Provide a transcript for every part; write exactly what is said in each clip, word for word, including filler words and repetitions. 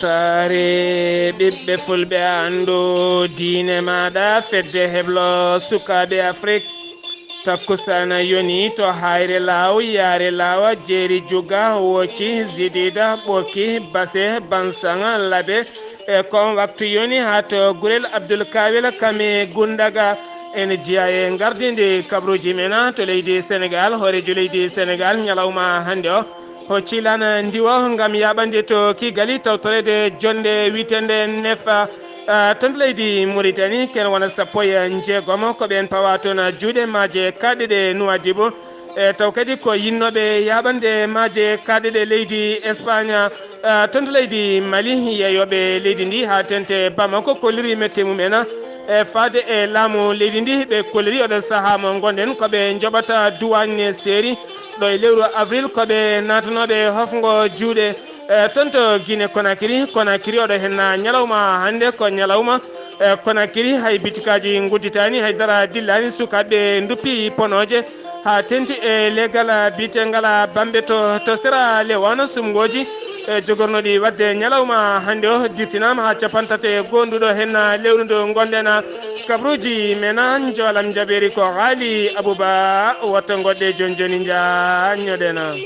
Taare ɓiɓɓe fulɓe, anndu diine maaɗa, fedde heblo sukaaɓe Afrik. Takkusana yoni to Hayre Laaw, Yaare Laawa, Jeeri Juga, Woci, Zidida, Ɓoki, Base, Bansaŋa, Labe. E kon waktu yoni haa to Gurel Abdul Kawel Kame Gundaga. En jiya e ngardinde kabruuji men to leydi Senegal, hooreejo leydi Senegal ñalawma hannde o. Hocci lana ndiwo ngam yaɓande to Kigali tawtorede jonde witende nefa, ah, ton to leydi Mauritanie, ken wona sappo e jeegomo ko ɓen pawa ton juuɗe maaje kaɗɗe ɗe Nouadhibou. E taw kadi ko yinnoɓe yaɓande maaje kaɗɗe ɗe leydi Espagne, ah, ton to leydi Mali, yeeyoɓe leydi ndi haa tente Bamako kolliri mette mumen e faade e laamu leydi ndi. Ɓe kolliri oɗo saha mo gonɗen ko ɓe joɓata duwagne seeri ɗo e lewru avril, ko ɓe naatanoɓe hofgo juuɗe, eh, ton to Guinée Conakry. Conakry oɗo henna ñalawma hannde ko ñalawma, eh, Conakry hay bitikaji gudditani, hay dara dillani, sukaɓe duppi ponoje haa tenti e legal bitengal Bambe to, to sera Lewana sumgoji, eh, jogornoɗi wadde ñalawma hannde o dirtinama haa capantate e goo nduɗo henna lewru ndu gonɗen. Kabruuji men, njoolam jaɓeeri ko haali Abuba, wata ngoɗɗe jon joni nja ñoɗena.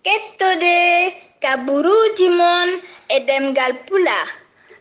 Kettode kaburuuji mon e ɗemngal Pulaar,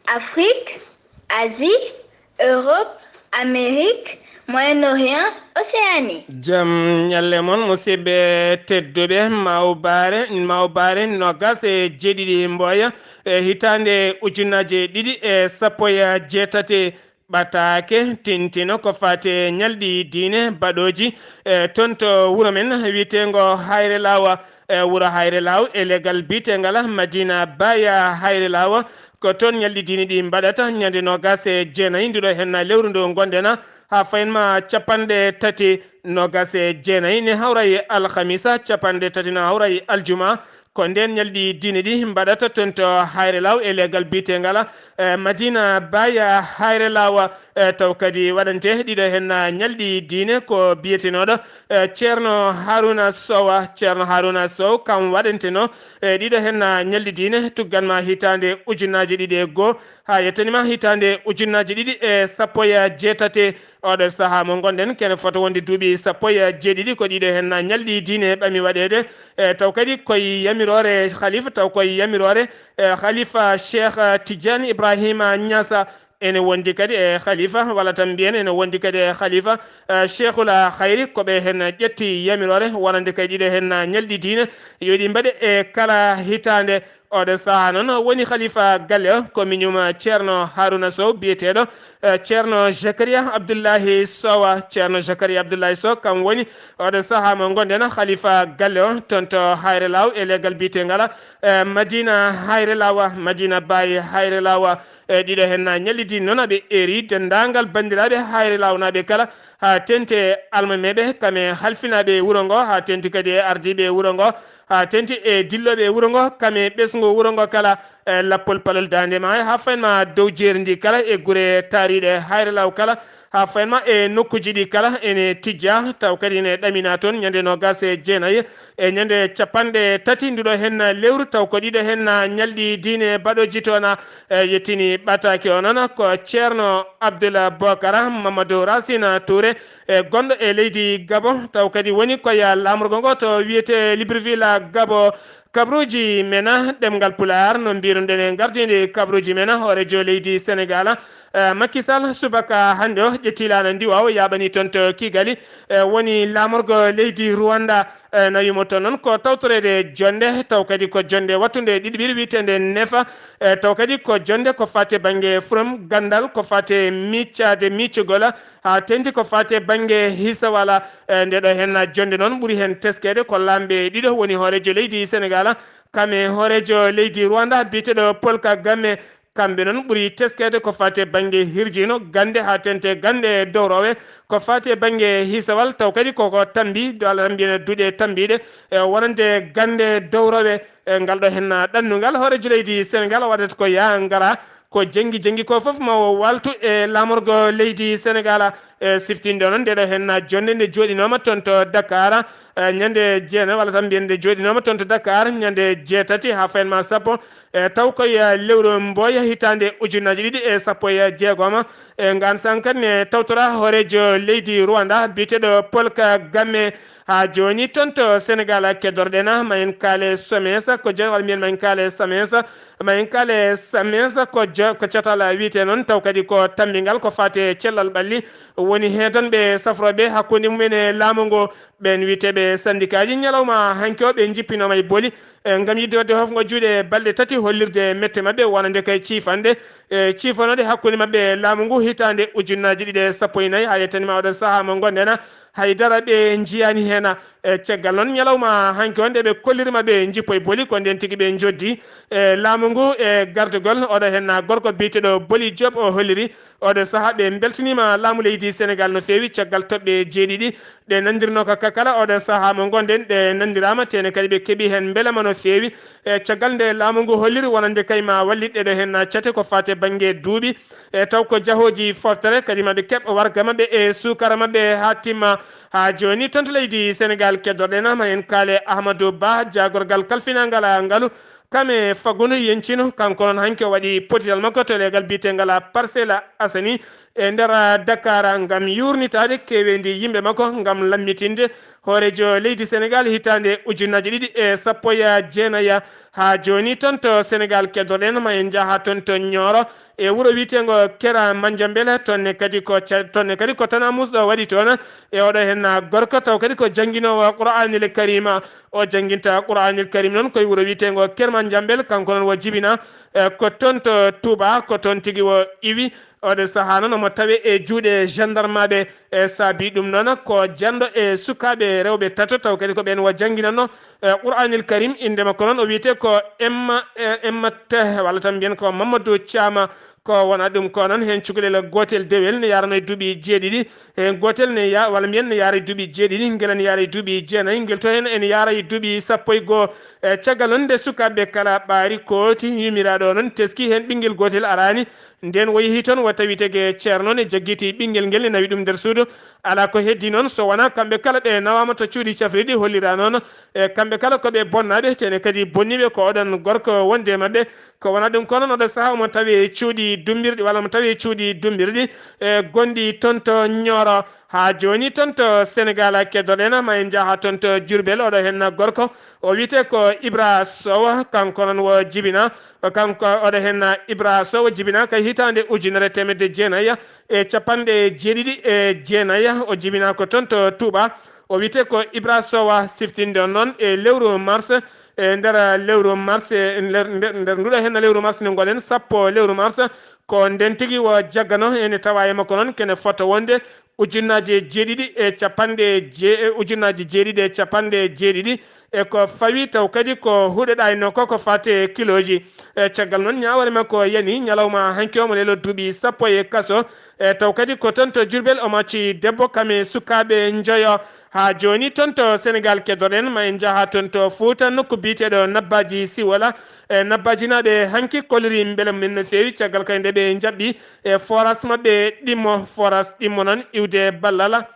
Afrik, Asie, Europe, Amérique, Moyen-Orient, Océanie. Jam ñalle mon, musidɓe tedduɓe, mawbaare, mawbaare nogas e jeeɗiɗi mboya e hitaande ujunnaje ɗiɗi e sappo e jeetati. Ɓataake tintino ko faati e ñalɗi diine baɗooji, e, toon to wuro men wiyeteengo Hayre Laawa, e, wuro Hayre Laaw e legal biyeteengal Madina Baya Hayre Laawa. Ko toon ñalɗi diine ɗi mbaɗata ñande noogas e jeenayi nduɗo henna lewru ndu ngonɗen, haa fayin ma capanɗe tati noogas e jeenayi ne hawra e alhamisa, capanɗe tati na hawra e aljuma. Ko ndeen ñalɗi diine ɗi mbaɗata toon to Hayre Laaw e legal biyeteengal, e, Madina Baya Hayre Laawa, e, taw kadi waɗante ɗiɗo henna ñalɗi diine ko biyetenooɗo, e, Ceerno Haruna Sowa. Ceerno Haruna Sow kam waɗanteno, e, ɗiɗo henna ñalɗi diine tuggan ma hitaande ujunnaaji ɗiɗi e goo haa yettani ma hitaande ujunnaaji ɗiɗi e sappo e jeetati. Oɗo sahaa mo ngonɗen kene fota wonde duuɓi sappo e jeeɗiɗi ko ɗiɗo henna ñalɗi diine ɓami waɗeede. E, taw kadi koye yamiroore khalifa, taw koye yamiroore, e, khalifa Cheikh Tidiane Ibrahima Niassa. Ene wondi kadi e khalifa, walla tan mbiyen ene wondi kadi e khalifa, e, Cheikhul Khayri, ko ɓe hen ƴetti yamiroore wonande kadi ɗiɗo hen ñalɗi diine yo ɗi mbaɗe e kala hitaande. Oɗo sahaa noon woni khalifa galle o ko miñum Ceerno Haruna Sow biyeteeɗo, e, Ceerno Zakaria Abdullahi Sowa. Ceerno Zakaria Abdullahi Sow kam woni oɗo sahaa mo ngonɗen khalifa galle o toon to Hayre Laaw e legal biyeteengal, e, Madina Hayre Laawa, Madina Baye Hayre Laawa. E, ɗiɗo hen ñalɗi diine noon aɓe eeri denndaangal banndiraaɓe Hayre Laawnaaɓe kala, haa teeŋti e almameeɓe kam e halfinaaɓe wuro ngo, haa teeŋti kadi e ardiiɓe wuro ngo, haa teeŋti e dillooɓe wuro ngo kam e ɓesngu wuro ngo kala, e lappol palol Daande Maayo, haa fayin ma dow jeeri ndi kala e gure taariiɗe Hayre Laaw kala, haa fayin ma e nokkuuji ɗi kala ene tijja, taw kadi ene ɗamina toon ñande noogas e jeenayi e ñande capanɗe tati nduɗo hen lewru, taw ko ɗiɗo hen ñalɗi diine baɗooji toon, e, yettini ɓataake o noon ko Ceerno Abdul Bokar Mamadou Racine Touré, e, gonɗo e leydi Gabon, taw kadi woni koye laamorgo ngo to wiyetee Libreville Gabon. Kabruuji men ɗemngal Pulaar, no mbiiruɗen e ngardiindi kabruuji men, hooreejo leydi Senegal, e, Macky Sall, subaka hannde o, ƴetti laana ndiwa o, yaaɓani toon to Kigali, e, woni laamorgo leydi Rwanda. E, no yumotoo noon ko tawtoreede jonnde, taw kadi ko jonnde wattunde ɗiɗiɓiri wiyeteende nefa, e, taw kadi ko jonnde ko faati e bannge furum ganndal, ko faati e miccaade miccugol, haa teeŋti ko faati e bannge hisawal. E, nde ɗo hen jonnde noon ɓuri heen teskeede ko laamɓe ɗiɗo woni hooreejo leydi Senegal, kam e hooreejo leydi Rwanda biyeteeɗo Paul Kagame. Kamɓe noon ɓuri teskeede ko faati e bannge hirjino gannde haa teeŋti gannde dowrowe, ko faati e bannge hisawal, taw kadi koko tambi, do Allah tan mbiyana duuɗe tambiiɗe, e, wonande gannde dowrowe, e, ngal ɗo hen ɗannungal hooreejo leydi Senegal waɗata ko yaa ngara, ko janngi janngi ko fof ma o waaltu e laamorgo leydi Senegaal. E siftinde noon, nde ɗo heen na jonnde nde jooɗinooma toon to Dakar, e ñande jeenayi, walla tan mbiyen nde jooɗinooma toon to Dakar ñande jeetati haa fayin ma sappo, e taw koye lewru Mbooya hitaande ujunnaji ɗiɗi e sappo e jeegom. E ngaan sahaa kadi ne tawtora hooreejo leydi Rwanda biyeteeɗo Paul Kagame. Haa jooni toon to Senegaal keddorɗen, ma en kaale Somesa ko jon-, walla mbiyen ma en kaale Somesa, ma en kaale Somesa ko jo-, ko catal wiyetee noon, taw kadi ko tammbingal ko faati e cellal ɓalli. Woni heedonɓe safrooɓe hakkunde mumen e laamu ngu, ɓeen wiyeteeɓe sandikaaji, ñalawma hanki o ɓe njippinooma e boli, e ngam yiɗde waɗde hofngo juuɗe balɗe tati hollirde mette maɓɓe wonande kay ciifanɗe, e ciifanooɗe hakkunde maɓɓe e laamu ngu hitaande ujunnaaji ɗiɗi e sappo e nayi. Haa yettani ma oɗo sahaa mo ngonɗen, hay dara ɓe njiyaani heen. E caggal noon, ñalawma hanki o nde ɓe kolliri ma ɓe njippo e boli, ko ndeen tigi ɓe njoddi e laamu ngu e gardagol. Oɗo heen na gorko biyeteeɗo Boli Diop o holliri. Oɗo sahaa ɓe mbeltaniima laamu leydi Senegaal no feewi caggal toɓɓe jeeɗiɗi ɗe nanndirnoo ka kala. Oɗo sahaa mo ngonɗen ɗe nanndiraama, tene kadi ɓe keɓi heen mbelema no feewi. E caggal nde laamu ngu holliri wonande kay ma wallit ɗe ɗo heen na cate ko faati e bannge duuɓi, e taw ko jahooji foftere, kadi ma ɓe keɓ warga maɓɓe e suukara maɓɓe haa timma. Haa jooni toon to leydi Senegaal keddorɗen, ma en kaale Ahmadou Ba, jaagorgal kalfinaangal ngalu, kam e faggudu yencino. Kanko noon hanki o waɗi potital makko to leegal biyeteengal Parcelles Assainies e nder Dakar ngam yuurnitaade keeweendi yimɓe makko, ngam lammitinde hooreejo leydi Senegaal hitaande ujunnaaji ɗiɗi e sappo e jeenayi. Haa jooni toon to Senegaal keddorɗen, ma en njaha toon to Nioro e wuro wiyeteengo Kera Manjambel. Toon ne kadi ko ca-, toon ne kadi ko Tana Musɗo waɗi toon e oɗo heen na gorko, taw kadi ko jannginoowo Qur'aanil Kariima. O jannginta Qur'aanil Kariim noon koye wuro wiyeteengo Kera Manjambel. Kanko noon o jibina, e, ko toon to Touba, ko toon tigi o iwi. Oɗo sahaa noon omo tawee e juuɗe gendarmaaɓe. E saabi ɗum noon ko janɗo e sukaaɓe rewɓe tato, taw kadi ko ɓeen o jannginanno, e, Qur'aanil Kariim. Innde makko noon o wiyetee ko Emma, e, Emma Teh, walla tan mbiyen ko Mamadou Thiam. Ko wona ɗum ko noon heen cukalel gootel dewel ne yaarano e duuɓi jeeɗiɗi, heen gootel ne ya-, walla mbiyen ne yaara e duuɓi jeeɗiɗi, ngel ne yaara e duuɓi jeenayi, ngel to heen ene yaara e duuɓi sappo e goo. E caggal noon nde sukaaɓe kala ɓaari kooti, yumiraaɗo o noon teski heen ɓinngel gootel araani. Ndeen o yehi toon, o tawi tege ceerno ne jaggiti ɓinngel ngel, ne nawi ɗum nder suudu. Alaa ko heddi noon, so wonaa kamɓe kala ɓe nawaama to cuuɗi cafrirɗi, hollira noon, e kamɓe kala ko ɓe bonnaaɓe, tene kadi bonniiɓe ko oɗon gorko wonde e maɓɓe. Ko wonaa ɗum ko noon, oɗo sahaa omo tawi e cuuɗi dummbirɗi, walla omo tawi e cuuɗi dummbirɗi, e gonɗi toon to Nioro. Haa jooni toon to Senegaal keddorɗen, ma en njaha toon to Diourbel, oɗo heen gorko, o wiyetee ko Ibra Sow, kanko noon o jibina, kanko oɗo heen Ibra Sow o jibina ka hitaande ujunere teemedde jeenayi e capanɗe jeeɗiɗi e jeenayi, o jibina ko toon to Touba. O wiyetee ko Ibra Sow, siftinde on noon e lewru mars, e nder lewru mars, e nder, nder, nder nduɗo heen lewru mars nde ngonɗen, sappo lewru mars, ko ndeen tigi o jaggano, ene tawa e makko noon kene fota wonde ujunnaaji jeeɗiɗi e capanɗe je-, e ujunnaaji jeeɗiɗi e capanɗe jeeɗiɗi, e ko fawi taw kadi ko huɗoɗayno ko, ko faati e kilooji. E caggal noon, ñaawoore makko yani ñalawma hanki omo leloo duuɓi sappo e kaso. E taw kadi ko toon to Diourbel omo acci debbo kam e sukaaɓe njoyo. Haa jooni toon to Senegaal keddorɗen, ma en njaha toon to Fuuta, nokku biyeteeɗo Nabbaaji Siwola. E Nabbaajinaaɓe hanki kolliri mbela men no feewi caggal kadi nde ɓe njaɓɓi e forage maɓɓe Ɗimmo, forage Ɗimmo noon iwde ballal,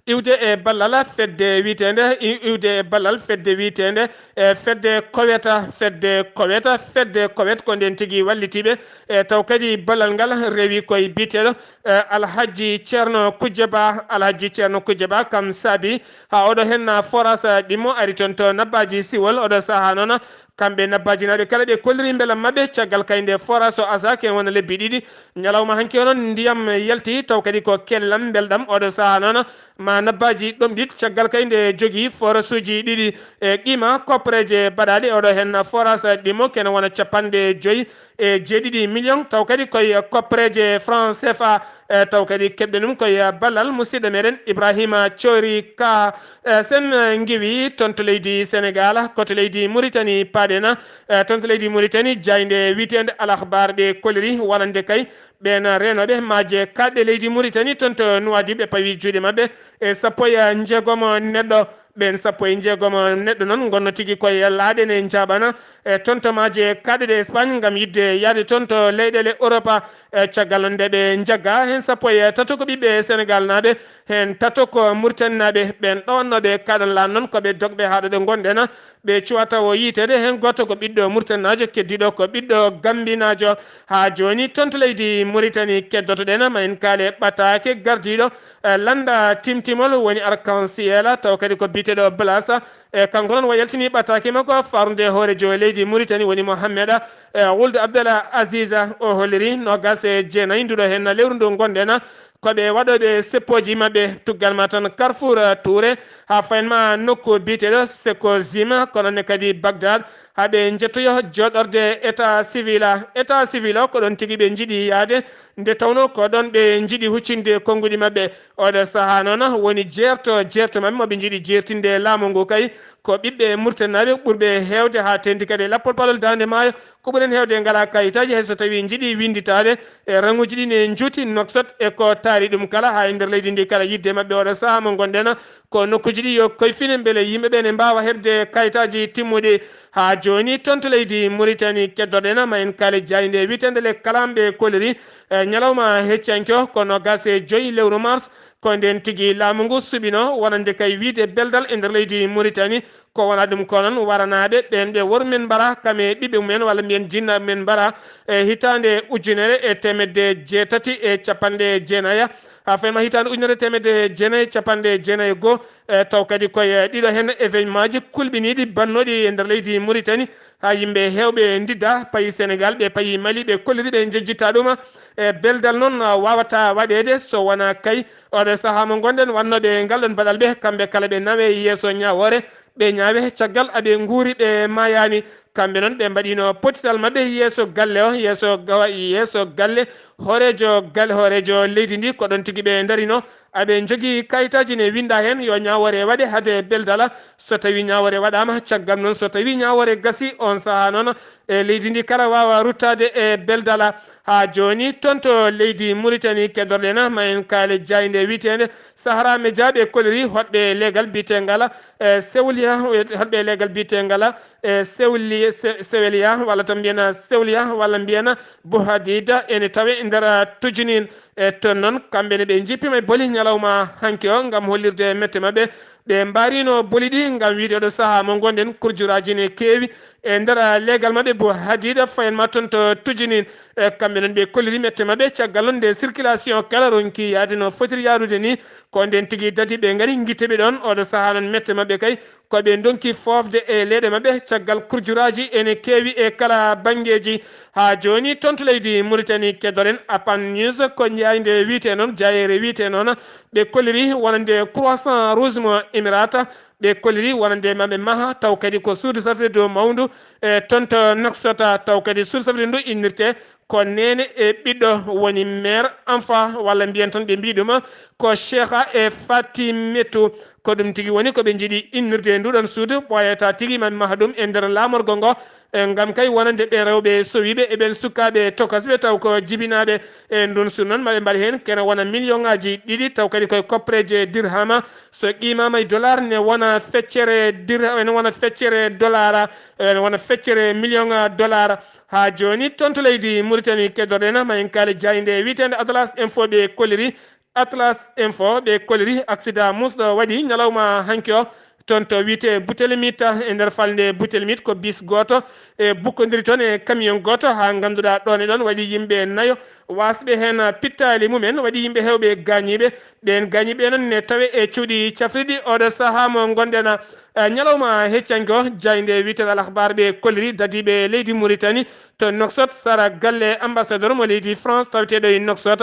iwde e ballal fedde wiyeteende, i-, iwde e ballal fedde wiyeteende, e fedde Koweta, fedde Koweta, fedde Kowet, ko ndeen tigi wallitiiɓe. E taw kadi ballal ngal rewi koye biyeteeɗo, e, Alhaji Ceerno Kujje Ba, Alhaji Ceerno Kujje Ba, kam saabi haa oɗo heen forage Ɗimmo ari toon to Nabbaaji Siwol. Oɗo sahaa noon, kamɓe Nabbaajinaaɓe kala ɓe kolliri mbela maɓɓe caggal kay nde forage o asaaki en wona lebbi ɗiɗi. Ñalawma hanki o noon ndiyam yalti, taw kadi ko kellam mbelɗam. Oɗo sahaa noon ma Nabbaaji ɗomɗit caggal kay nde jogii forage uji ɗiɗi e qima koppareeje baɗaaɗe. Oɗo heen forage Ɗimmo kene wona capanɗe joyi e jeeɗiɗi million, taw kadi koye koppareeje franc C F A. E, taw kadi keɓɗen ɗum koye ballal musidɗo meɗen Ibrahima Thiori Ka. E, sen, e, ngiwi toon to leydi Senegaal, ko to leydi Muritani paaɗen. E, toon to leydi Muritani, jaaynde wiyeteende Al Akhbar ɓe kolliri wonande kay ɓeen reenooɓe maaje kaaɗɗe leydi Muritani toon to Nuwaadib ɓe pawi juuɗe maɓɓe e sappo e jeegom neɗɗo. Ɓeen sappo e njeegomo neɗɗo noon ngonno tigi koye laaɗe ne njaaɓana e tontomaaji e kaaɗuɗe Espagne ngam yiɗde yahde toon to leyɗeele Europa. E caggal noon nde ɓe njagga heen sappo e tato ko ɓiɓɓe Senegal naaɓe, heen tato ko Mauritanie naaɓe. Ɓeen ɗowannooɓe kaaɗon laan noon ko ɓe dogɓe haa ɗo ɗe ngonɗen. Ɓe cuwata o yiiteede heen gooto ko ɓiɗɗo Mauritaniaajo, keddiiɗo ko ɓiɗɗo Gambinaajo. Haa jooni toon to leydi Mauritanie keddoto-ɗen, ma en kaale ɓataake gardiiɗo e lannda timtimol woni Arc-en-Ciel, taw kadi ko biyeteeɗo Blaise. E kanko noon o yaltini ɓataake makko faarnde hooreejo leydi Mauritanie woni Mohamed e Wuld Abdel Aziz. O holliri noogaas e jeenayi nduɗo heen lewru ndu ngonɗen ko ɓe waɗooɓe seppooji maɓɓe, tuggal ma tan Carrefour Touré, haa fayin ma nokku biyeteeɗo Sekozim, kono ne kadi Bagdad, haa ɓe njettoyo jooɗorde état civil. État civil o ko ɗoon tigi ɓe njiɗi yahde, nde tawnoo ko ɗoon ɓe njiɗi huccinde konnguɗi maɓɓe. Oɗo sahaa noon woni jeerto, jeerto maɓɓe mo ɓe njiɗi jeertinde laamu ngu kay, ko ɓiɓɓe Murtanaaɓe ɓurɓe heewde haa teeŋti kadi e lappol palol Daande Maayo, ko ɓuri heen heewde ngalaa kayitaaji, hay so tawii njiɗi winnditaade e raŋuuji ɗi ne njuuti Nouakchott e ko taari ɗum kala haa e nder leydi ndi kala. Yiɗde maɓɓe oɗo sahaa mo ngonɗen ko nokkuuji ɗi yo koyfine mbele yimɓe ɓe ne mbaawa heɓde kayitaaji timmuɗi. Haa jooni toon to leydi Mauritanie keddoɗen ma en kaale jaaynde wiyeteende Le Kalam ɓe kolliri e ñalawma heccanke o ko noogaas e joy lewru mars. Ko ndeen tigi laamu ngu suɓinoo wonande kay wiyde beldal e nder leydi Mauritanie. Ko wonaa ɗum ko noon waranaaɓe ɓeen ɓe wormen mbara kam e ɓiɓɓe mumen walla mbiyen jinnaaɓe mumen mbara e hitaande ujunere e teemedde jeetati e capanɗe jeenaya, haa fayi ma hitaande ujunere teemedde jeenayi e capanɗe jeenayi e goo. E taw kadi koye ɗiɗo heen événement ji kulɓiniiɗi bannooɗi e nder leydi Mauritanie, haa yimɓe heewɓe ndidda, payi Senegal, ɓe payi Mali, ɓe kolliri ɓe njejjitta ɗum. E beldal noon waawata waɗeede so wonaa kay oɗo sahaa mo ngonɗen wannooɓe ngal ɗoon baɗal ɓe, kamɓe kala ɓe nawe yeeso ñaawoore, ɓe ñaawe caggal aɓe nguuri ɓe maayaani. Kamɓe noon ɓe mbaɗino pottital maɓɓe yeeso galle o, yeeso gawa-, yeeso galle hooreejo, galle hooreejo leydi ndi, ko ɗoon tigi ɓe ndarino. Aɓe njogii kayitaaji ne winnda heen yo ñaawoore waɗe hade beldala. So tawii ñaawoore waɗaama, caggal noon so tawii ñaawoore gasi, oon sahaa noon e leydi ndi kala waawa ruttaade e beldala. Haa jooni toon to leydi Mauritanie keddoɗen ma en kaale jaaynde wiyeteende Sahara Media ɓe kolliri hoɗɓe leegal biyeteengal e Sewliya, hoɗɓe leegal biyeteengal e Sewli-, Se-, Seweliya walla tan mbiyana Sewliya walla mbiyana Bouhadida ene tawe e nder Tujinin. E toon noon kamɓe ne ɓe njippima e boli ñalawma hanki o ngam hollirde mette maɓɓe. Ɓe mbarino boli ɗi ngam wiide oɗo sahaa mo ngonɗen kurjuraaji ne keewi e nder leegal maɓɓe Bouhadida fayen ma toon to Tujinin. E kamɓe noon ɓe kolliri mette maɓɓe caggal noon nde circulation kala ronki yaade no fotiri yaarude ni. Ko nden tigi dadi ɓe ngari ngitteɓe ɗoon oɗo sahaa noon mette maɓɓe kay ko ɓe ndonki foofde e leeɗe maɓɓe caggal kurjuraaji ene keewi e kala banngeeji. Haa jooni toon to leydi Mauritanie keddoren Apan News ko jaaynde wiyte noon, jaayeere wiyte noon, ɓe kolliri wonande Croissant Rouge mo Emirata, ɓe kolliri wonande maɓe maha, taw kadi ko suudu safrirdu mawndu, e, toon to Nouakchott, taw kadi suudu safrirdu ndu innirte ko neene e ɓiɗɗo woni mère enfant, walla mbiyen tan ɓe mbii ɗum ko Cheikha e Fatimetou. Ko ɗum tigi woni ko ɓe njiɗi innirde nduɗon suudu, ɓooyata tigi maɓe maha ɗum e nder laamorgo ngo, e, ngam kay wonande ɓe rewɓe sowiiɓe e ɓen sukaaɓe tokosɓe taw ko jibinaaɓe. E ndun suudu noon maɓe mbaɗa heen kene wona million ŋaaji ɗiɗi, taw kadi koye koppareeje dirhama, so qiimaama e dollar ne wona feccere dir-, ne wona feccere dollar, ne wona feccere million dollar. Haa jooni toon to leydi Mauritanie keddoɗen ma en kaali jaaynde wiyeteende Atlas Info ɓe kolliri. Atlas Info ɓe kolliri accident muusɗo waɗi ñalawma hanki o toon to wiyetee Boutelimit, e nder falnde Boutelimit ko bis gooto e bukkondiri toon e camion gooto, haa ngannduɗaa ɗoon e ɗoon waɗi yimɓe nayo waasɓe heen pittaali mumen, waɗi yimɓe heewɓe gaañiiɓe. Ɓeen gaañiiɓe noon ne tawe e cuuɗi cafriɗi. Oɗo sahaa mo ngonɗen, eh, ñalawma heccanke o, jaaynde wiyeteende Al Akhbar ɓe kolliri dadiiɓe leydi Mauritanie to Nouakchott, sara galle ambassadeur mo leydi France taweteeɗo e Nouakchott.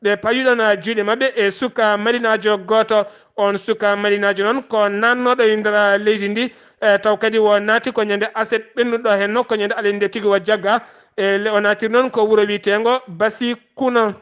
Ɓe pawi ɗoon juuɗe maɓɓe e suka malinaajo gooto. On suka malinaajo noon ko naatnooɗo e nder leydi ndi, e, taw kadi o naati ko ñande aset ɓennuɗo heen, no ko ñande alende tigi o jagga. E, le-, o naatiri noon ko wuro wiyeteengo Basikuna.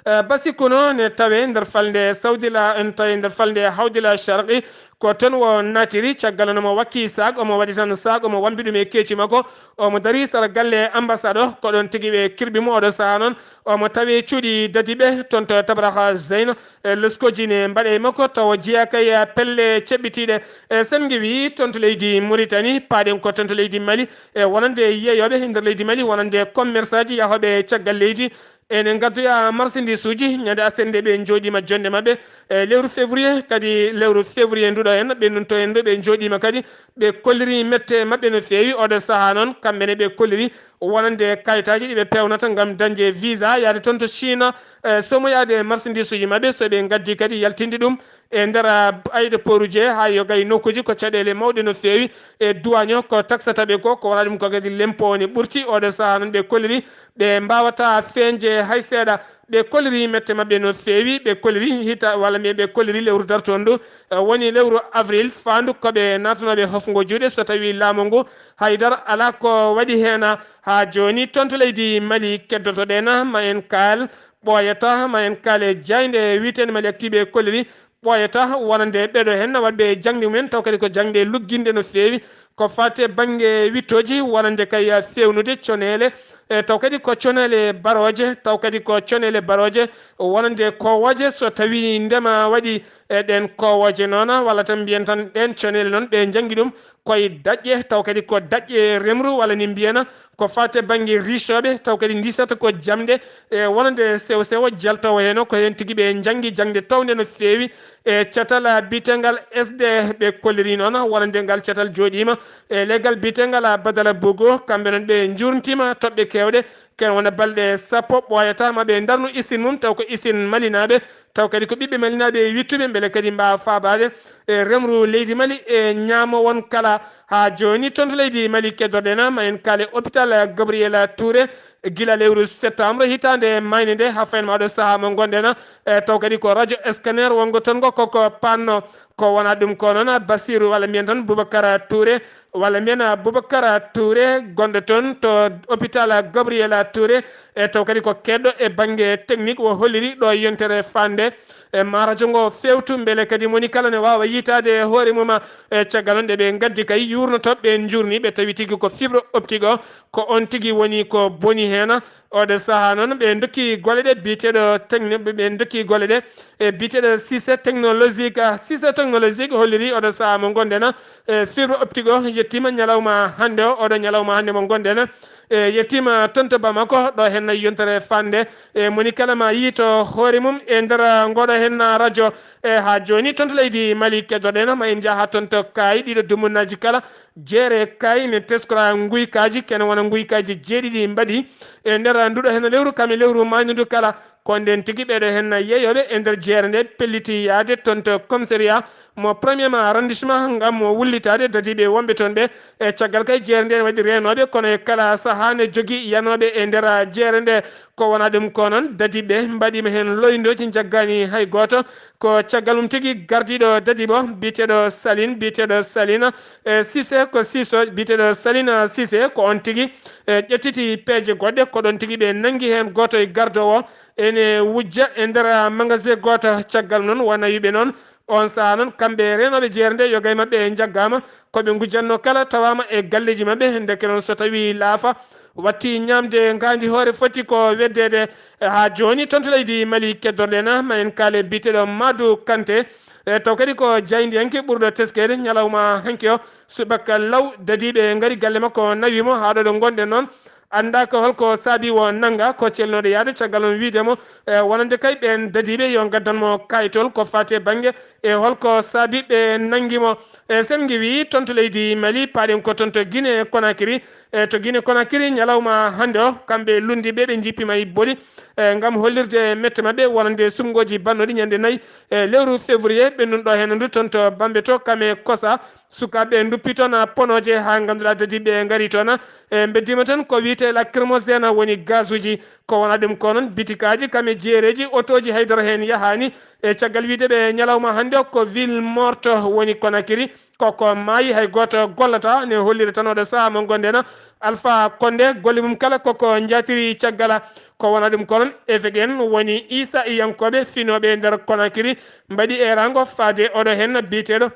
Eh, basi kuno ne tawe nder falnde Saudi la, en tawi nder falnde Hawdi la Sharqi, ko toon o naatiri. Caggal noon omo wakki saag, omo waɗi tan saag, omo wambi ɗum e keeci makko, omo dari sara galle ambassade o, ko ɗoon tigi ɓe kirɓi mo. Oɗo sahaa noon omo tawi cuuɗi Dadiɓe toon to Tabraha Zeyno, e loskooji ne mbaɗe e makko, tawa jeyaa kay pelle ceɓɓitiiɗe. E Sen Ngewi toon to leydi Mauritanie, paaɗen ko toon to leydi Mali, e wonande yeeyooɓe nder leydi Mali, wonande commerçant ji yahooɓe caggal leydi, ene ngaddoya marchandise uji ñande aset nde ɓe njooɗiima jonnde maɓɓe. E lewru février, kadi lewru février nduɗo en, ɓe nunto en ɗo, ɓe njooɗiima kadi, ɓe kolliri mette maɓɓe no feewi. Oɗo sahaa noon, kamɓe ne ɓe kolliri wonande kayitaaji ɗi ɓe peewnata ngam dañde visa, yaade toon to Chine, e somoyaade marchandise uji maɓɓe, so ɓe ngaddi kadi yaltinde ɗum e nder, ah, aéroport uji, haa yoga e nokkuuji, ko caɗeele mawɗe no feewi. E douane o, ko taksata ɓe ko, ko wona ɗum ko kadi lempo woni ɓurti. Oɗo sahaa noon ɓe kolliri ɓe mbaawata feeñde hay seeɗa. Ɓe kolliri mette maɓɓe no feewi, ɓe kolliri hita-, walla mbiyen ɓe kolliri lewru dartoondu, eh, woni lewru avril, faandu ko ɓe naatanooɓe hofngo juuɗe, so tawii laamu ngu haydara alaa ko waɗi heen. Haa jooni, toon to leydi Mali keddoto-ɗen, ma en kaal ɓooyata, ma en kaal e jaaynde wiyeteende Mali Actu, ɓe kolliri ɓooyata wonande ɓeɗo heen waɗɓe jaŋde mumen, taw kadi ko jaŋde lugginde no feewi, ko faati e bannge wittooji, wonande kay feewnude coneele, e taw kadi ko coneele barooje, taw kadi ko coneele barooje, wonande koowooje, so tawii ndema waɗi e ɗeen koowooje noon, walla tan mbiyen tan ɗeen coneele noon, ɓe njanngi ɗum koye daƴƴe, taw kadi ko daƴƴe remru, walla ni mbiyena ko faati e bannge riisooɓe, taw kadi ndisata ko jamɗe, e wonande sewo sewo jaltoowo heen, ko heen tigi ɓe njanngi jaŋde townde no feewi. E catal biyeteengal S D, ɓe kolliri noon wonande ngal catal jooɗiima e leggal biyeteengal Badala Bogo, kamɓe noon ɓe njuurntiima toɓɓe keewɗe, ken wona balɗe sappo ɓooyata ma ɓe ndarnu isin mum, taw ko isin malinaaɓe, taw kadi ko ɓiɓɓe malinaaɓe wittuɓe, mbele kadi mbaawa faabaade e remru leydi Mali e ñaamo won kala. Haa jooni, toon to leydi Mali, keddorɗen ma en kaale hôpital Gabriel Touré, gila lewru septembre hitaande mayde nde, haa fayin ma ɗo sahaa mo ngonɗen, e taw kadi ko radio scanner wonngo toon ngo koko panno, ko wona ɗum ko noon Basiru, walla mbiyen tan Boubacar Touré, walla mbiyen Boubacar Touré, gonɗo toon to hôpital Gabriel Touré, e taw kadi ko keedɗo e bannge technique, o holliri ɗo yontere fande, e ma radio ngo feewtu, mbele kadi moni kala ne waawa yiytaade e hoore mum. E caggal noon, nde ɓe ngaddi kay yuurnoto, ɓe njuurni, ɓe tawi tigi ko fibre optique o, ko on tigi woni ko boni heen. Oɗo sahaa noon, ɓe ndokki golle ɗe biyeteeɗo techni-, ɓe ndokki golle ɗe e biyeteeɗo Cissé Technologique. Ah, Cissé Technologique holliri oɗo sahaa mo ngonɗen, e fibre optique o yettiima ñalawma hannde o, oɗo ñalawma hannde mo ngonɗen, e yettiima toon to Bamako, ɗo heen yontere fande. E moni kala ma yiyto hoore mum e nder ngoɗo heen radio. E haa jooni, toon to leydi Mali keddorɗen, ma en njaha toon to Kaayi, ɗiɗo dumunnaaji kala jeere Kaayi ne teskora nguykaaji, kene wona nguykaaji jeeɗiɗi mbaɗi e nder nduɗo heen lewru, kam e lewru maayndu ndu kala. Ko ndeen tigi ɓeɗo heen yeeyooɓe e nder jeere nde pelliti yahde toon to commissariat mo premier arrondissement ngam mo wullitaade dadiiɓe wonɓe toon ɓe. E caggal kay, jeere nde ne waɗi reenooɓe, kono e kala sahaa ne jogii yanooɓe e nder jeere nde. Ko wona ɗum ko noon, dadiiɓe mbaɗiima heen loyndooji, njaggaani hay gooto. Ko caggal mum tigi gardiiɗo dadiiɓo biyeteeɗo Salin, biyeteeɗo Salina, e Cissé, ko Siso, biyeteeɗo Salina Cissé, ko on tigi, e, ƴettiti peeje goɗɗe, ko ɗon tigi ɓe nanngi heen gooto e gardoowo, ene wujja e nder magasin gooto. Caggal noon, wona wiɓe noon, on sahaa noon, kamɓe reenooɓe jeere nde, yoga e maɓɓe njaggaama, ko ɓe ngujjatnoo kala tawaama e galleeji maɓɓe. Ndeke noon, so tawii laafa watti ñaamde ngaandi hoore, foti ko weddeede. E haa jooni, toon to leydi Mali keddorɗen, ma en kaale biyeteeɗo Madu Kante. E taw kadi ko jaayndiyanke ɓurɗo teskeede ñalawma hanki o, subaka law, dadiiɓe ngari galle makko, nawi mo haa ɗo ɗo ngonɗen noon. Anndaa ko holko saabi o nannga, ko celnooɗo yahde, caggal noon wiyde mo, e, wonande kay ɓeen dadiiɓe yo ngaddan mo kaayitol ko faati e bannge e holko saabi ɓe nanngi mo. E, Sen Ngewi toon to leydi Mali, paaɗen ko toon to Guinée Conakry. E, to Guinée Conakry, ñalawma hannde o, kamɓe lunndiiɓe ɓe njippiima e boli, e, ngam hollirde mette maɓɓe wonande suɓngooji bannooɗi ñande nayi e lewru février ɓennunɗo heen ndu, toon to Bambeto, Kame, Kosa. Sukaaɓe nduppi toon ponooje haa ngannduɗaa dadiiɓe ngarii toon, e, mbeddiima tan ko wiyetee lacrymogène woni gazuuji. Ko wona ɗum ko noon, bitikaaji kam e jeereeji, otooji, haydara heen yahaani. E caggal wiyde ɓe ñalawma hannde o, ko ville morte woni Conakry. Koko maayi hay gooto gollata, ne holliri tan oɗo sahaa mo ngonɗen. Alpha Condé, golle mum kala koko njaatiri caggal. Ko wona ɗum ko noon, F D N woni Isa iyankooɓe finooɓe e nder Conakry mbaɗi eeraango faade oɗo heen biyeteeɗo,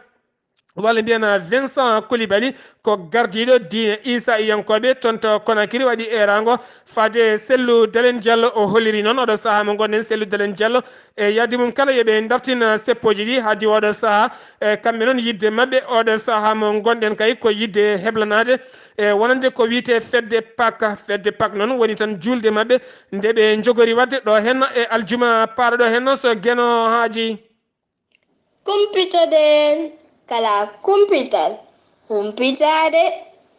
walla mbiyen Vincent Coulibaly, ko gardiiɗo diine Isa iyankooɓe toon to Conakry waɗi eeraango faade Cellou Dalein Diallo. O holliri noon oɗo sahaa mo ngonɗen, Cellou Dalein Diallo e yahdi mum kala yo ɓe ndartin seppooji ɗi haa diwa oɗo sahaa. E kamɓe noon yiɗde maɓɓe oɗo sahaa mo ngonɗen kay ko yiɗde heblanaade e wonande ko wiyetee fedde Pâques. Fedde Pâques noon woni tan juulde maɓɓe nde ɓe njogori waɗde ɗo heen e aljuma paaɗo ɗo heen noon so Geno Haaji. Kumpitoɗen kala kumpital, humpitaade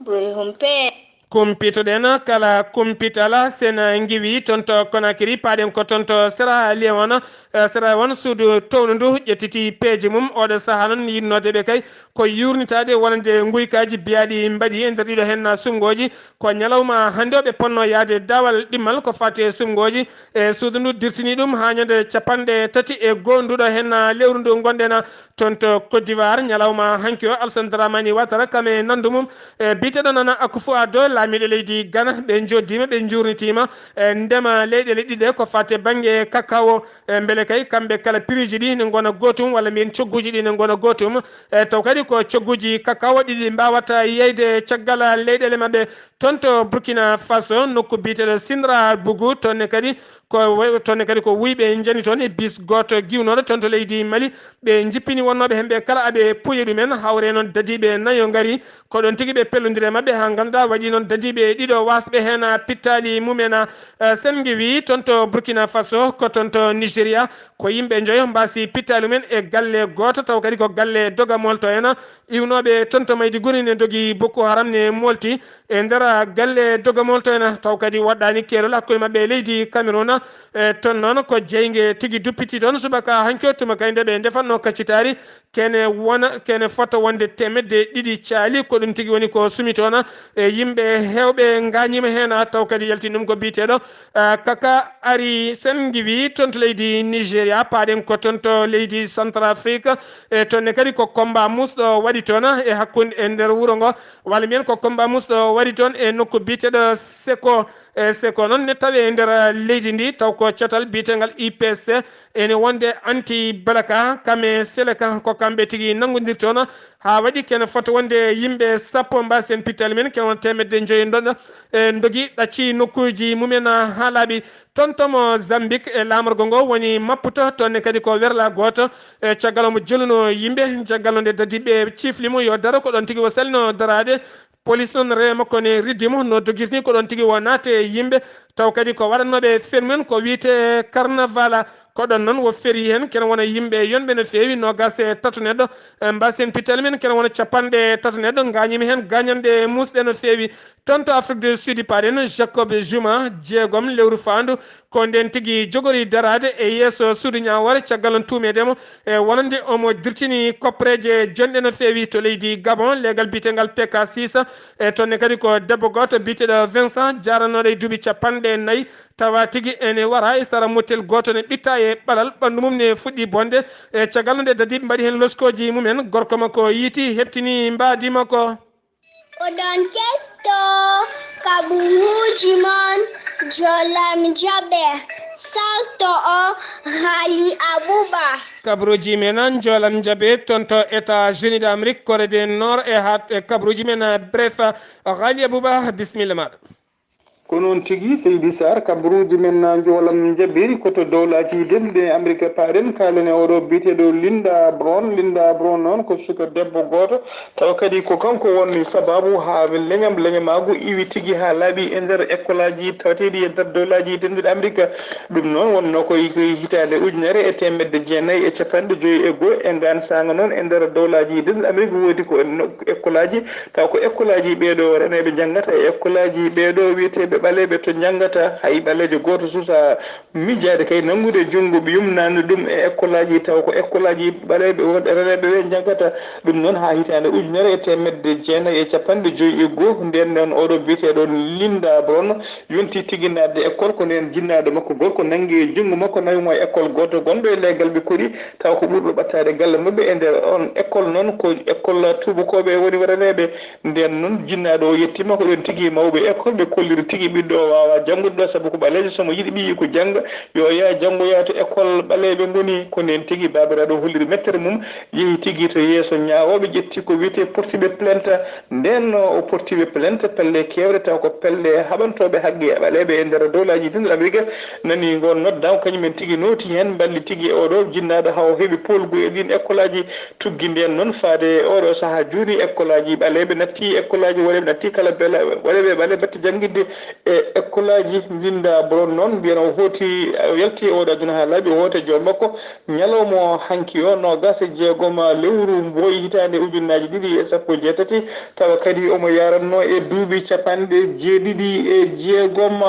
ɓuri humpeede. Kumpitoɗen kala kumpital, sen ngiwi toon to Conakry, paaɗen ko toon to Sierra Leone. Eh, Sierra Leone, suudu towndu ndu ƴettiti peeje mum. Oɗo sahaa noon yiɗnoode ɓe kay ko yuurnitaade wonande nguykaaji biyaaɗi mbaɗi e nder ɗiɗo heen suɓngooji. Ko ñalawma hannde o ɓe potnoo yahde daawal ɗimmal ko faati e suɓngooji. E suudu ndu dirtini ɗum haa ñande capanɗe tati e goo nduɗo heen lewru ndu ngonɗen toon to Côte d'Ivoire. Ñalawma hanki o, Alassane Dramane Ouattara kam e nanndu mum e biyeteeɗo Nana Akufo-Addo, laamiiɗo leydi Ghana, ɓe njoddiima, ɓe njuurnitiima e ndema leyɗeele ɗiɗe ko faati e bannge kakao. E mbele kay kamɓe kala piruuji ɗi ne ngona gootum, walla mbiyen cogguuji ɗi ne ngona gootum. E taw kadi ko cogguuji kakao ɗiɗi mbaawata yeyde caggal leyɗeele maɓɓe. Toon to Burkina Faso, nokku biyeteeɗo Sindra Bugu, toon ne kadi ko we-, toon ne kadi ko wuyɓe njani toon e bis gooto giwnooɗo toon to leydi Mali. Ɓe njippini wonnooɓe heen ɓe kala aɓe puye ɗumen, hawre noon dadiiɓe nayo ngari. Ko ɗoon tigi ɓe pellondiri e maɓɓe haa ngannduɗaa waɗi noon dadiiɓe ɗiɗo waasɓe heen pittaali mumen. Eh, sen ngiwi toon to Burkina Faso, ko toon to Nigeria, ko yimɓe njoyo mbaasi pittaali mumen e galle gooto, taw kadi ko galle Dogamol to en. Iwnooɓe toon to Maiduguri ne ndogi Boko Haram ne molti e nder galle Dogamol to en, taw kadi waɗɗaani keerol hakkunde maɓɓe e leydi Cameroun. E toon noon ko jeynge tigi duppiti toon subaka hanki o tuma kay nde ɓe ndefatnoo kaccitaari. Kene wona, kene fota wonde teemedde ɗiɗi caali, ko ɗum tigi woni ko sumi toon. E yimɓe heewɓe ngaañiima heen, taw kadi yaltini ɗum ko biyeteeɗo, eh, Kaka Ari Sen Ngiwi toon to leydi Nigeria, paaɗen ko toon to leydi Centrafrique. E toon ne kadi ko combat musɗo waɗi toon e hakkunde, e nder wuro ngo, walla mbiyen ko combat musɗo waɗi toon e nokku biyeteeɗo Seko. E Seko noon ne tawi e nder leydi ndi, taw ko catal biyetengal I P C ene wonde Anti Balaka, kam e Seleka, ko kamɓe tigi nanngondirtono haa waɗi kene fota wonde yimɓe sappo mbaasi heen pittaali men, kene wona teemedde njoyi ndoɗo, e ndogi ɗacci nokkuuji mumen haa laaɓi. Toon to Mozambique, e laamorgo ngo woni Maputo, toon ne kadi ko werla gooto, e caggal omo joluno yimɓe, caggal nde dadiiɓe ciifli mo yo daro, ko ɗoon tigi o salino daraade. Polis noon rewe makko ne riddi mo, no dogirtini ko ɗoon tigi o naate e yimɓe, taw kadi ko waɗannooɓe fermi on ko wiyetee carnaval. Ko ɗoon noon o feri heen kene wona yimɓe yonɓe no feewi, noogaas e tato neɗɗo, e mbaasi heen pittaali men kene wona capanɗe tato neɗɗo, ngaañiima heen gaañanɗe muusɗe no feewi. Toon to Afrique du Sud paaɗen, Jacob Zuma, jeegom lewru faandu, ko ndeen tigi jogori daraade e yeeso suudu ñaawoore caggal on tuumeede mo e wonande omo dirtini koppereeje jonɗe no feewi to leydi Gabon, leegal biyetengal P K six. E toon ne kadi ko debbo gooto biyeteeɗo Vincent, jaaranooɗo e duuɓi capanɗe nayi, tawa tigi ene wara e sara mottel gooto ne ɓitta e ɓalal, ɓanndu mum ne fuɗɗi bonde. E caggal nde dadiiɓe mbaɗi heen loskooji mumen, gorko makko yiiti, heɓtini mbaadi makko. Oɗon keɗto kaɓuruuji mon Jolam Jaɓe, salto o Haali Abuba. Kaɓuruuji men Jolam Jaɓe toon to États-Unis d'Amérique, Corée du Nord e haa e kaɓuruuji men bref. Haali Abuba, bisimilla maaɗa. Ko noon tigi, Seydi Saar, kaɓruuji men na njoolam njaɓiri ko to dowlaaji denɗuɗi e Amerik paaɗen. Kaalen e oɗo biyeteeɗo Linda Brown. Linda Brown noon ko suka debbo gooto, tawa kadi ko kanko wonni sabaabu haa leñam, leñamaagu iwi tigi haa laaɓi e nder ekkolaaji tawateeɗi e nder dowlaaji denɗuɗi Amerik. Ɗum noon wonnoo ko e hitaande ujunere e teemedde jeenayi e capanɗe joyi e goo. E ngaan saanga noon e nder dowlaaji denɗuɗi Amerik woodi ko ekkolaaji, taw ko ekkolaaji ɓeeɗo reneeɓe njanngata e ekkolaaji ɓeeɗo wiyeteeɓe ɓaleeɓe to njanngata, hay ɓaleejo gooto suusaa miijaade kay nanngude junngo ɓe yumnaani ɗum e ekkolaaji, tawa ko ekkolaaji ɓaleeɓe wonɓe reneeɓe ɓe njanngata. Ɗum noon haa hitaande ujunere e teemedde jeenayi e cappanɗe joyi e goo, ndeen noon oɗo biyeteeɗo Linda Brown yonti tigi naatde école, ko ndeen jinnaaɗo makko gorko nanngi e junngo makko, nawi mo e école gooto gonɗo e leegal ɓe koɗi, tawa ko ɓurɗo ɓattaade galle maɓɓe. E nder oon école noon ko école tuubakooɓe woni reneeɓe. Ndeen noon, jinnaaɗo o yettiima ko ɓeen tigi mawɓe école ɓe kolliri tigi ɓiɗɗo o waawaa janngude ɗo, sabu ko ɓaleejo, so mo yiɗi ɓiyiiko jannga, yo o yaha janngoya to école ɓaleeɓe ngoni. Ko ndeen tigi baabiraaɗo o holliri mettere mum, yehi tigi to yeeso ñaawooɓe, ƴetti ko wiyetee portiiɓe plainte. Ndeen o portiiɓe plainte, pelle keewɗe taw ko pelle haɓantooɓe haqqe ɓaleeɓe e nder dowlaaji denduɗi Amerik, nani ngoon noddaango, kañum en tigi nooti heen, mballi tigi e oɗo jinnaaɗo haa o heɓi poolgu e ɗiin école aji. Tuggi ndeen noon faade oɗo sahaa jooni, école aji ɓaleeɓe natti, école aji woɗeeɓe natti, kala bela-, woɗeeɓe ɓaleeɓe mbaɗti janngidde e école aji. Linda Brown noon, mbiyen o hooti, o yalti e oɗo aduna haa laaɓi, o hooti e joom makko. Ñalawma o hanki o, noogaas e jeegom lewru mboy hitaande ujunnaaji ɗiɗi e sappo e jeetati, tawa kadi omo yaranno e duuɓi capanɗe jeeɗiɗi e jeegom.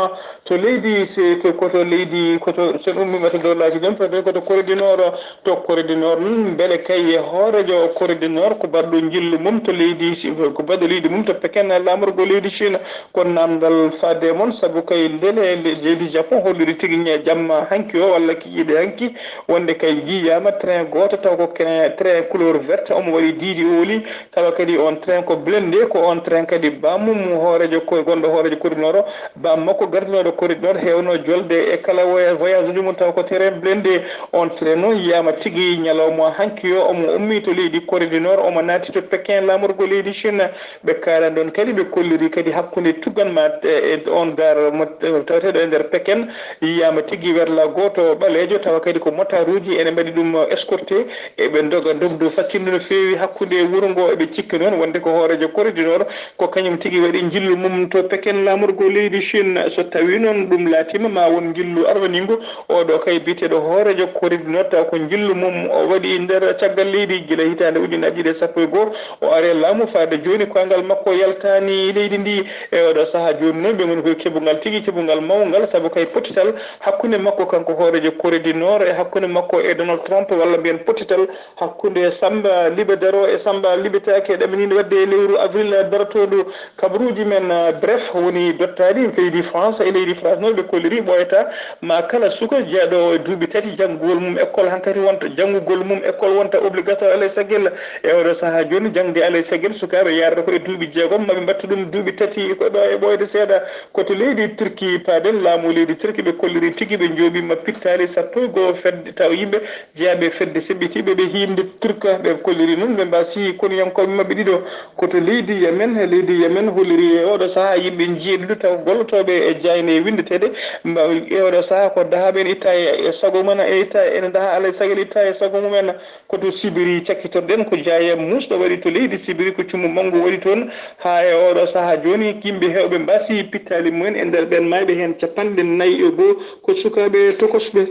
To leydi, se to, ko to leydi, ko to, so en ummiima to dowlaaji ɗin, peut-être ko to Corée du Nord, to Corée du Nord noon, mbele kay hooreejo Corée du Nord ko baɗɗo njillu mum to leydi, ko baɗɗo leydi mum to Peken, laamorgo leydi Chine. Ko naamndal faade e mon, sabu kay ndele le-, leydi Japon holliri tigi ñe jamma hanki o, walla kikiiɗe hanki, wonde kay yiyaama train gooto, taw ko kene train couleur verte, omo waɗi diidi ooli, tawa kadi on train ko blindé, ko on train kadi baammum hooreejo ko gonɗo hooreejo Corée du Nord o, baammum makko gardinooɗo Corée du Nord heewno jolde e kala voya-, voyage uji mum, tawa ko train blindé. On train noon yiyaama tigi ñalawma hanki o, omo ummii to leydi Corée du Nord, omo naati to Pékin, laamorgo leydi Chine. Ɓe kaalani ɗoon kadi, ɓe kolliri kadi hakkunde tuggan ma e, e on gare mo taweteeɗo e nder Pékin, yiyaama tigi werla gooto ɓaleejo, tawa kadi ko motaaruuji ene mbaɗi ɗum escorté, eɓe ndoga ndogdu faccundu no feewi hakkunde wuro ngo. Eɓe cikki noon wonde ko hooreejo Corée du Nord, ko kañum tigi waɗi njillu mum to Pékin, laamorgo leydi Chine. So tawii noon ɗum laatiima, ma won njillu arwaniingu, oɗo kay biyeteeɗo hooreejo Corée du Nord, taw ko njillu mum o waɗi nder caggal leydi gila hitaande ujunaaji ɗiɗi e sappo e goo, o ari e laamu faade jooni, koyngal makko yaltaani leydi ndi. E oɗo sahaa jooni noon, ɓe ngoni koye keɓungal tigi, keɓungal mawngal, sabu kay pottital hakkunde makko kanko hooreejo Corée du Nord e hakkunde makko e Donald Trump, walla mbiyen pottital hakkunde Samba Libedaro e Samba Libetake, ɗamininde waɗde e lewru avril darotooɗo. Kabaruuji men, eh, bref, woni dottaɗi leydi France. E leydi France noon, ɓe kolliri ɓooyata ma kala suka jeyɗo e duuɓi tati janngugol mum école, hankadi wonta janngugol mum école wonta obligatoire alay saggel. E oɗo sahaa jooni, jaŋde alay saggel sukaaɓe yaarata ko e duuɓi jeegom, maɓe mbatta ɗum duuɓi tati ko ɗo e ɓooyde seeɗa. Ko to leydi Turki paaɗen, laamu leydi Turki ɓe kolliri tigi ɓe njooɓiima pittaali sappo e goo fedde taw yimɓe jeyaaɓe e fedde seɓɓitiiɓe ɓe hiimde Turka, ɓe kolliri noon ɓe mbaasi koniyankooɓe maɓɓe ɗiɗo. Ko to leydi Yemen, leydi Yemen holliri e oɗo sahaa yimɓe jeeɗiɗo taw gollotooɓe e jayne winndeteeɗe, mba-, e oɗo sahaa ko dahaaɓe ene itta e sago mum en, e itta ene daha alay sago ene itta e sago mum en. Ko to Sibiri cakkitorɗen, ko jaaya muusɗo waɗi to leydi Sibiri, ko cummu manngu waɗi toon, haa e oɗo sahaa jooni yimɓe heewɓe mbaasi pittaali mum en, e nder ɓeen maayɓe heen capanɗe nayi e goo ko sukaaɓe tokosɓe.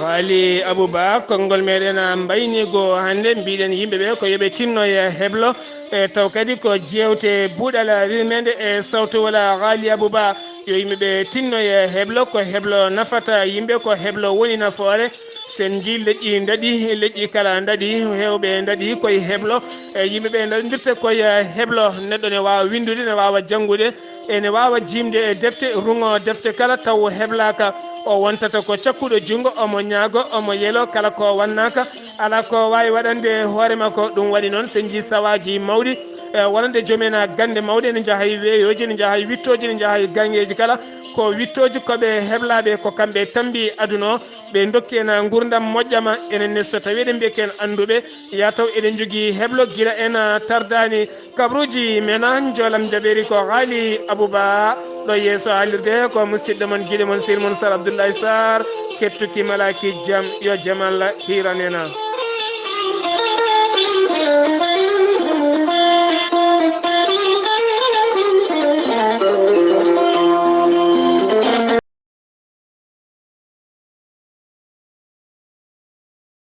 Haali Abou Ba, konngol meɗen mbaynigo hannde, mbiɗen yimɓe ɓe ko yoɓe tinno e heblo, e taw kadi ko jewte buɗal rimede e sawto wala. Haali Abou Ba, yo yimɓe ɓe tinno e heblo, ko heblo nafata yimɓe, ko heblo woni nafoore. Sen ji leƴƴi daɗi, leƴƴi kala daɗi, hewɓe daɗi koye heblo, e yimɓe ɓe daɗodirta koye heblo. Neɗɗo ne wawa windude, ne wawa janngude, ene waawa jiimde e defte, ruŋoo defte kala taw heblaka. O wontata ko cakkuɗo junngo, omo ñaago, omo yelo kala ko wannaka, alaa ko waawi waɗande hoore makko. Ɗum waɗi noon, so en njii sawaaji mawɗi, e wonande joom en gannde mawɗe, ene njaha e weeyooji, ene njaha e wittooji, ene njaha e gaŋŋeeji kala. Ko wittooji ko ɓe heblaaɓe, ko kamɓe tammbi aduna o, ɓe ndokki en nguurndam moƴƴam. Enen ne, so tawii eɗen mbiya ko en annduɓe, ya taw eɗen njogii heblo gila en tardaani. Kabaruuji men, njoolam jaɓeeri ko haali Abou Ba. Ɗo yeeso haalirde ko musiɗɗo mon, giɗo mon, sehil mon Sar Abdoulaye Sarr. Kettuki malaki jam, yo jam Allah hiiran en.